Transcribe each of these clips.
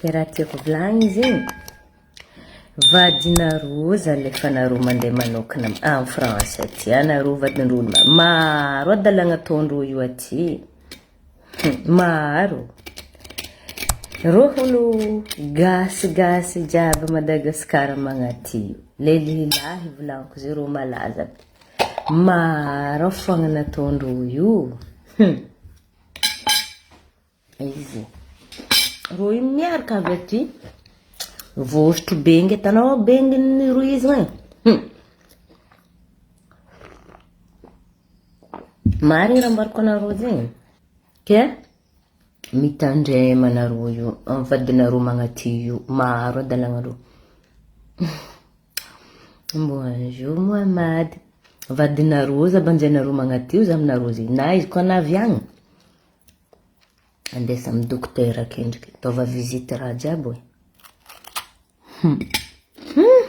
Ke raha tiako volagny zegny, vadinareo zalefanareo mandeha manokana en France aty, anareo vadinareo maro adalagna ataondreo io aty, maro. Reo hono gasigasy jiaby Madagascar magnaty io, le lehilahy volagniko zay reo malaza be, maro foagna nataondreo io. Izy. Rô io miaraka avy aty. Vositro bengy hitanao bengin'ny rohizina e. Hum. Marigny raha ambarako anareo zegny. Ke mitandrema anareo io, amin'ny vadinareo magnaty io, maro adalagnareo. Bonjour Mohamad. Vadinareo za banjainareo magnaty io za aminareo zegny. Na izy koa na avy agny. Andesa amin'ny dokotera akendriky, ataova visite raha jiaby e. Hum. Hum.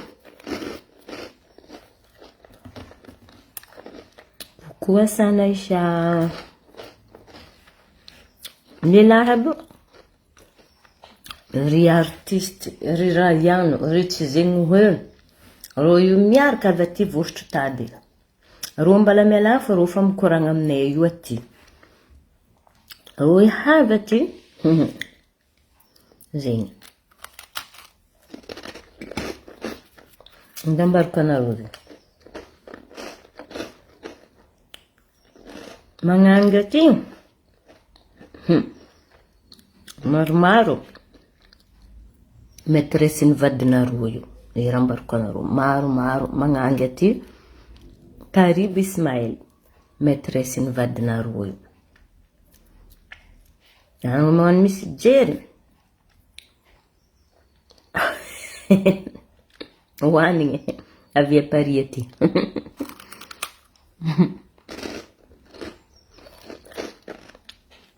Coucou Hassan Aïcha. Lehilahy aby io. Ry artiste, ry Rayano, ry tsy zegny hoe, rô io miaraka avy aty vositry tady. Rô mbala mialà fa rô fa mikoragna aminay io aty. Rô avy aty, zegny. Ndambariko anareo zegny. Magnangy aty, maromaro maitresse-n'ny vadinareo io, e raha ambarako anareo, maromaro magnangy aty, Karibo Ismaël, maitresse-n'ny vadinareo io. Agny magnano misy jery. Hohanigny avy à Paris aty.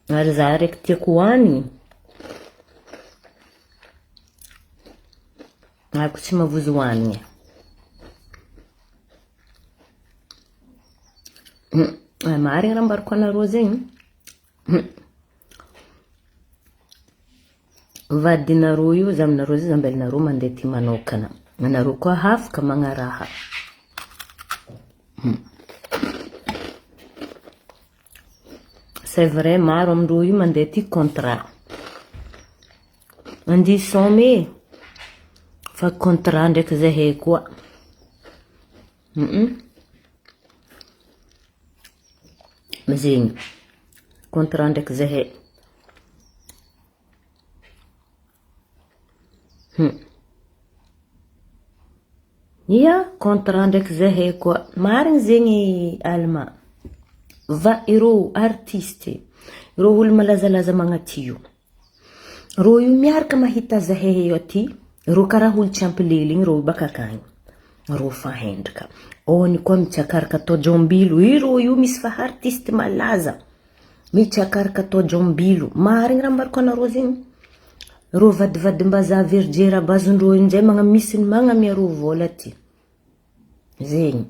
Ary za araiky tiako hohanigny, ako tsy mavozo hohanigny. Marigny raha ambarako anareo zegny. Vadinareo io za aminareo zay za ambelanareo mandeha aty manokana. Anareo koa hafaka magnaraha. C'est vrai maro amindreo io mandeha aty contrat. Andia saoma e! Fa contrat ndraiky zahay koa. Zegny, contrat ndraiky zahay. Ia, contrat ndraiky zahay koa. Marigny zegny Alma. Va ireo artiste, ireo olo malazalaza magnaty io. Rô io miaraka mahita zahay eo aty, rô karaha olo tsy ampy lela igny rô baka akagny, rô fa hendraka. Ao ny koa mitsakaraka atao jombilo, i rô io misy fa artiste malaza, mitsakaraka atao jombilo, marigny raha ambarako anareo zegny. Rô vadivadim-bazaha vergera bazon-drô injay magnamisy ny magnamia rô vôla aty. Zegny.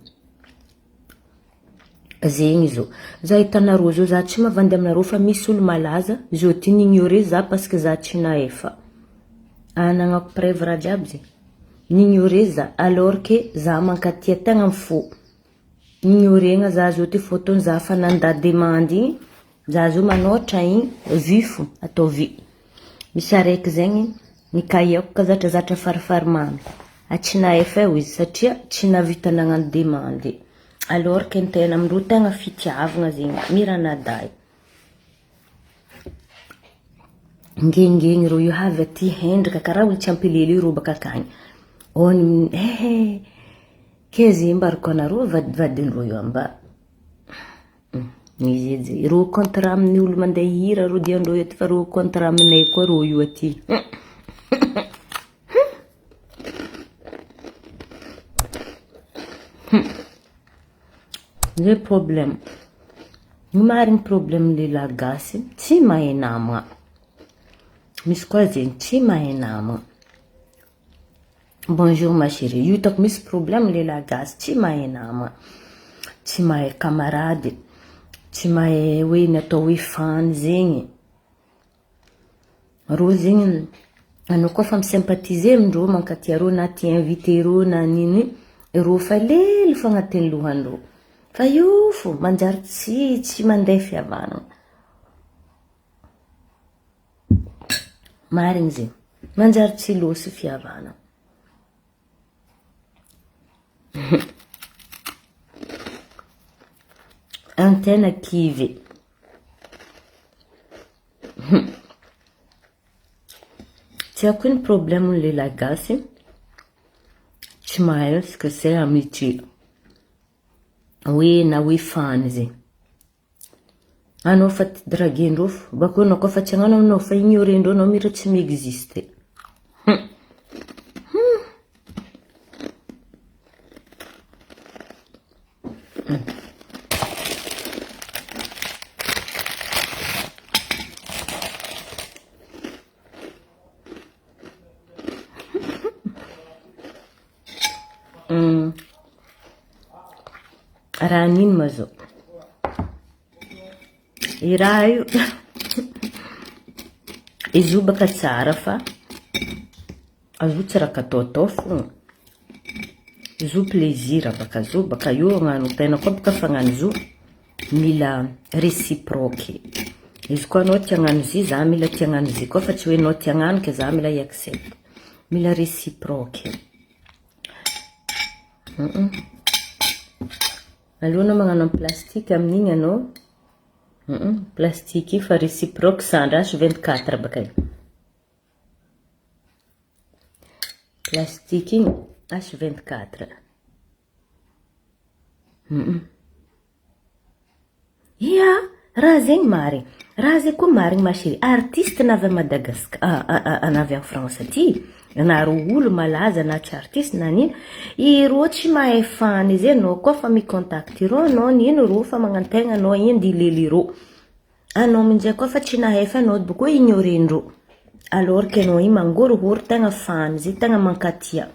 Zegny zao. Za hitanareo zao za tsy mavandy aminareo fa misy olo malaza zao ty ni-ignorer za parce que za tsy nahefa. Anagnako preuve raha jiaby zegny. Ni-ignorer za alors que za mankatia tegna am fo. Ignorer-gna za zao ty fôtony za fa nanda demande igny, za zao manôhatra igny vue fô, atao vue. Misy araiky zegny ny cahier-ko ka zatrazatra farifary mamy. A tsy nahefa eo izy satria tsy nahavita nagnano demande. Alors que ny tena amindreo tegna fitiavagna zegny, miranadahy. Ngengeny reo io avy aty hendraka karaha olo tsy ampy lelo io reo baka akagny. Ao ny ehe ke zegny ambarako anareo vadivadindreo io amba. Izy edy reo contrat amin'ny olo mandeha hihira reo diandreo eto fa reo contrat aminay koa reo io aty. Zay problème. Ny marigny problème lehilahy gasy tsy mahay namagna. Misy koa zegny tsy mahay namagna. Bonjour ma chérie, io hitako misy problème lehilahy gasy tsy mahay namagna, tsy mahay camarade, tsy mahay hoe ny atao hoe fan zegny. Rô zegny. Anao koa fa mi-sympathiser amindreo mankatia reo na tia inviter reo na nino iny, reo fa lely fo agnatin'ny lohandreo. Fa io fo manjary tsy tsy mandeha fihavanana. Marigny zegny. Manjary tsy lôsy fihavanana. Antena kivy. Tsy haiko ino problème ny lehilahy gasy tsy mahay ce que c'est amitié. Hoe na hoe fany zegny. Anao fa te draguer-ndreo fô, bakeo anao koa fa tsy hagnano anao fa ignorer-ndreo anao mira tsy mi-exister. Raha nino ma zao? I raha io, izy io baka tsara fa azo tsy raha kataotao fô. Izy io plaisir baka zo, baka io agnano tegna koa baka fa agnano zo mila réciproque. Izy koa anao tia agnano izy, za mila tia agnano izy koa fa tsy hoe anao tia agnano ke za mila hi-accepte. Mila réciproque. Aleo anao magnano amin'ny plastique amin'igny anao. Plastique io fa réciproque sandra H24 baka io. Plastique igny H24. Ia, raha zegny marigny. Raha zegny koa marigny ma chérie. Artiste na avy à Madagascar, na avy en France aty, na rô olo malaza na tsy artiste na nino, irô tsy mahay fan izy anao koa fa mi-contact irô anao nino rô fa magnantegna anao indy ilely irô. Anao aminjay koa fa tsy nahay fa anao boko ignorer-ndrô. Alors que anao iny mangorohoro tegna fan izy tegna mankatia.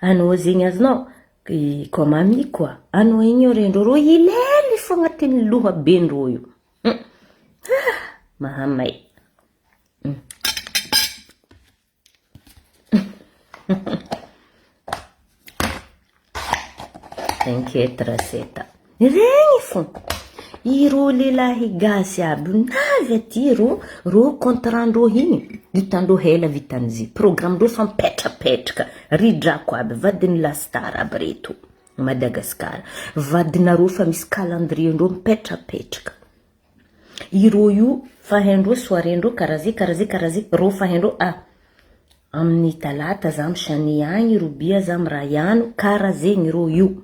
Anao zegny azonao comme ami quoi. Anao ignorer-ndrô rô ilely fô agnatin'ny loha ben-drô io. Ah, mahamay. T'inquiète Raseta. Regny fô. Irô lehilahy gasy aby io navy aty rô, rô contrat-ndrô igny vitandrô hela vitan'izy. Programme-ndrô fa mipetrapetraka. Ry drako aby, vadin'i la star aby reto Madagascar. Vadinareo fa misy calendrier-ndrô mipetrapetraka. Irô io fa haindrô soirée-ndrô karaha ze karaha ze karaha ze, rô fa haindrô ah amin'ny talata za mi-chanie agny, robia za miraha ano, karaha zegny rô io.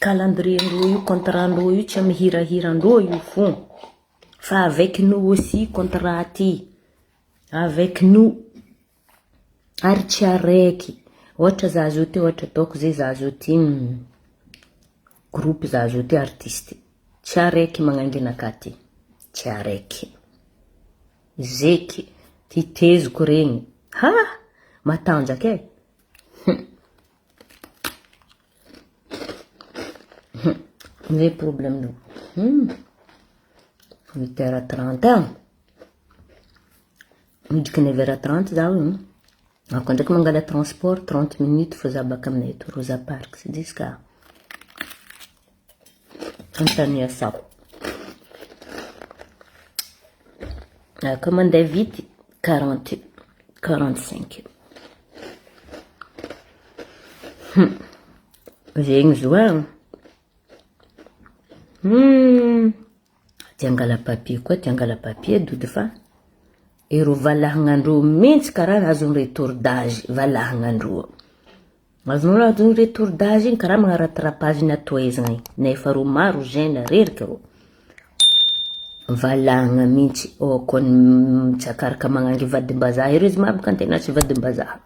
Calendrier-ndrô io, contrat-ndrô io tsy amy hirahiran-drô io fô. Fa avec nous aussi contrat ty, avec nous. Ary tsy araiky. Ohatra za zao ty, ohatra ataoko zay za zao ty groupe za zao ty artiste. Tsy araiky magnangy anakahy ty, tsy araiky. Zeky, titeziko regny, ha! Matanjaka e! Zay problème-nao. Huit heures trente an. Midriky neuf heures trente zaho io. Ako ndraiky mangala transport 30 minutes fô za baka aminay eto Rosa Parks jusqu'à Antaniasako. Ako mandeha vite 40 45. Zegny zo a. Ty angala papier koa, ty angala papier dody fa ireo valahagnandreo mintsy karaha azon'ny retour d'âge valahagnandreo. Azonao raha azon'ny retour d'âge igny karaha magnano rattrapage ny atoezagna igny nefa reo maro jeune reraka reo. Valahagna mintsy, oh kony mitsakaraka magnangy vadim-bazaha ireo izy maro bôka antegna tsy vadim-bazaha.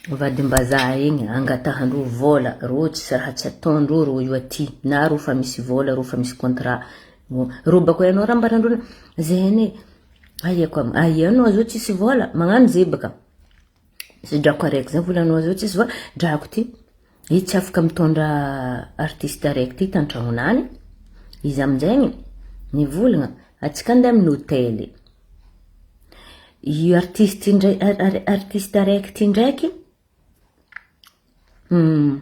Vadim-bazaha igny angatahandreo vôla, rô tsisy raha tsy ataondreo rô io aty, na rô fa misy vôla, rô fa misy contrat, rô bako hainao raha ambarandreo zay anie, aia koa, aia anao zao tsisy vôla, magnano zay baka, misy drako araiky zay volanao zao tsisy vôla, drako ty, izy tsy afaka mitondra artiste araiky ty tantragnonany, izy aminjaigny nivolagna, atsika andeha amin'ny hôtely. Io artiste indray artiste araiky ty ndraiky hum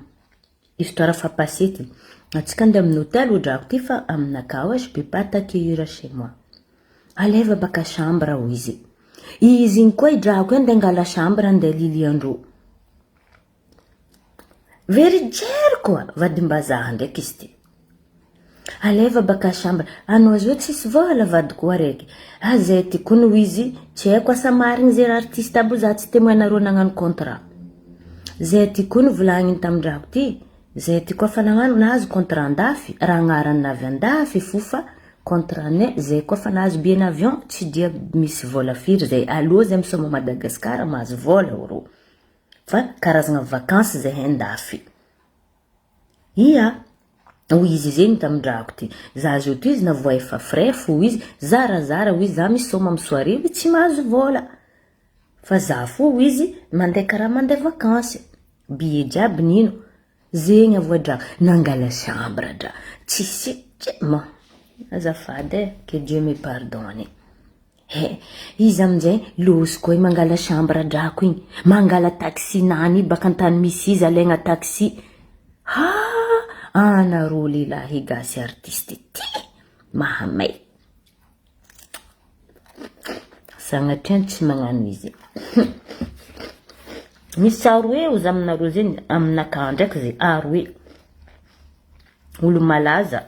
histoire fa passé ty. Antsika andeha amin'ny hôtel hodrako ty fa aminakahy ao je peux pas t'accueillir chez moi. Aleva baka chambre hoy izy. Izy igny koa idrako io andeha angala chambre andeha liliandreo. Very jery koa vadim-bazaha ndraiky izy ty. Aleva baka chambre, anao zao tsisy vôla vadiko araiky. Ah zay ty koa noho izy tsy haiko asa marigny ze raha artiste aby io za tsy témoin nareo nagnano contrat. Zay ty koa novolagniny tamin-drako ty, zay ty koa fa nagnano nahazo contrat andafy, raha agnarany avy andafy fo fa contrat-nay zay koa fa nahazo billet n'avion tsy dia misy vôla firy zay, aleo zay misaoma Madagascar mahazo vôla rô. Fa karazagna vakansy zahay andafy. Ia! Hoy izy zegny tamin-drako ty. Za zao ty izy navoa efa frais fo izy, zarazara hoy izy za misaoma amy soirée hoy tsy mahazo vôla. Fa za fo hoy izy mandeha karaha mandeha vakansy. Billet jiaby nino. Zegny avoa-drako. Nangala chambre dra. Tsisy, tsy, bon. Azafady e, que Dieu me pardonne. He, izy aminjay lôzy koa i mangala chambre drako igny, mangala taxi nany baka antany misy izy alaigna taxi, haa anarô lehilahy gasy artiste ty mahamay, sagnatria tsy magnano izy, misy aroe ozy aminareo zegny, aminakahy ndraiky ze aroe, olo malaza.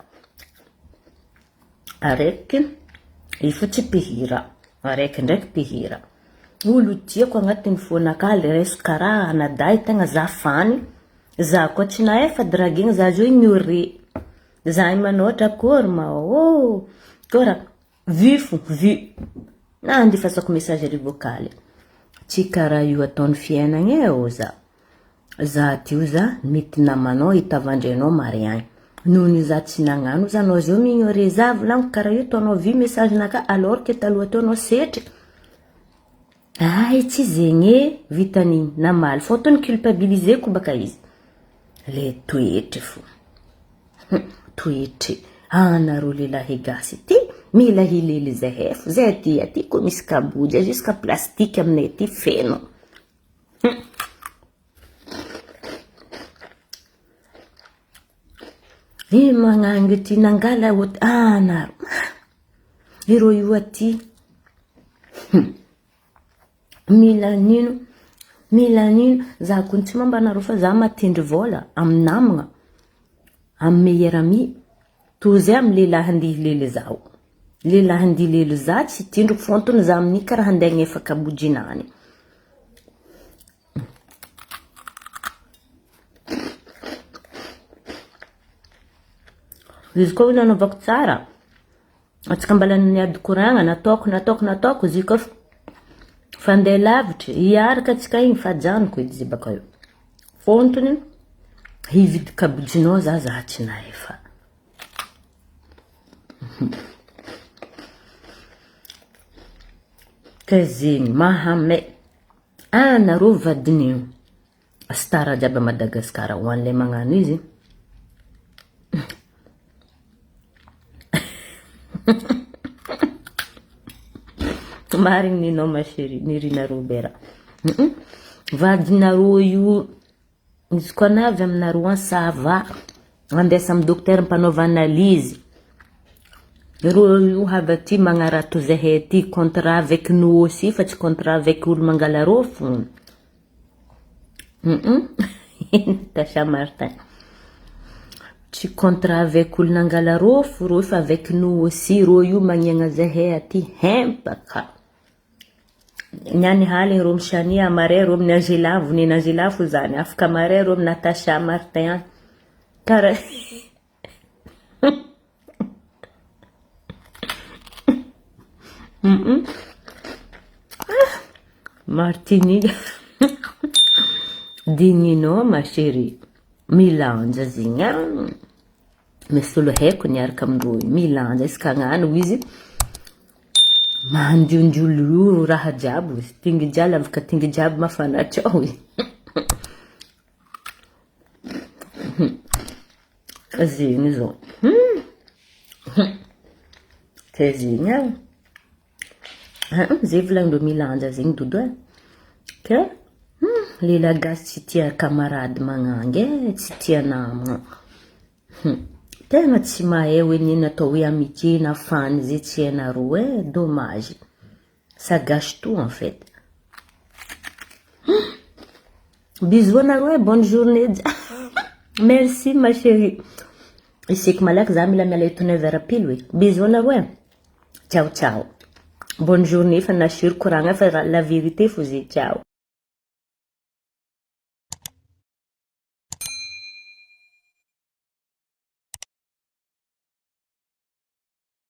Araiky i fotsy mpihira, araiky ndraiky mpihira. Olo tiako agnatin'ny fonakahy le raisiko karaha anadahy tegna za fany, za koa tsy nahay fa draguena za zao ignoré, za io manôhatra akôry ma ô, kôra vue fo vue, na andefasako messagerie vocaly, tsy karaha io ataon'ny fiainagna e ô za. Za ty oza mety namanao hitavandrenao mariagny noho za tsy nagnano oza anao zao mi-ignorer za volagniko karaha io ataonao vue message naka alors que taloha teo anao setry ay tsy zegny e vitan'igny namaly fôtony culpabiliser-ko baka izy le toetry fo toetry anareo lehilahy gasy ty mila hilely zahay fo zay aty aty koa misy kabojy jusqu'à plastique aminay aty feno. Ino magnangy ty nangala ot anaro. Ireo io aty. Mila an'ino, mila an'ino. Za kony tsy momba anareo fa za matendry vôla amin'ny namagna, amin'ny meilleur ami. Toy izay amin'ny lehilahy andihy lely zaho. Lehilahy andihy lely za tsy tindriko fôntony za amin'iny karaha handeha agnefa kabojinany. Izy koa nanaovako tsara, antsika mbala niady koragna, nataoko nataoko nataoko izy koa fa andeha lavitry, hiaraka antsika igny fa ajanoko edy izy bakeo. Fôntony hividy kabojinao za za tsy nahefa. Ka zegny mahamay. Anareo vadiny star jiaby à Madagascar ho an'ilay magnano izy. Marigny ninao ma chérie, Nirina Robert. Vadinareo io izy koa na avy aminareo any ça va. Andeha amy docteur mpanaova analyse. Ireo io avy aty magnarato zahay aty contrat avec nous aussi fa tsy contrat avec olo mangala rôfo. Natacha Martin. Tsy contrat avec olo nangala rôfo rô fa avec nous aussi rô io magniagna zahay aty hempaka. Niany haligny rô mishania amaray rô amin'ny Angela vonena Angela fo zany afaka amaray rô amin'ny Natacha Martin any. Karaha Martinique Dininao ma chérie milanja zegny a misy olo haiko niaraka amindreo io milanja isaka agnano izy mandiondiolo raha jiaby izy tingy jiaby afaka tingy jiaby mafana tsao izy Zegny zao. Ke zegny e. Zay volagnindreo milanja zegny dodo e. Ke lehilahy gasy tsy tia camarade magnangy e, tsy tia namagna. Tegna tsy mahay hoe nino atao hoe amitié na fany zay tsy hainareo e, dommage. Ça gâche tout en fait. Bisous anareo e, bonne journée. Merci ma chérie. Isaiky malaky za mila miala eto 9 heures pile hoe. Bisous anareo e. Ciao ciao. Bonne journée fa nasiro koragna fa la vérité fo zay. Ciao.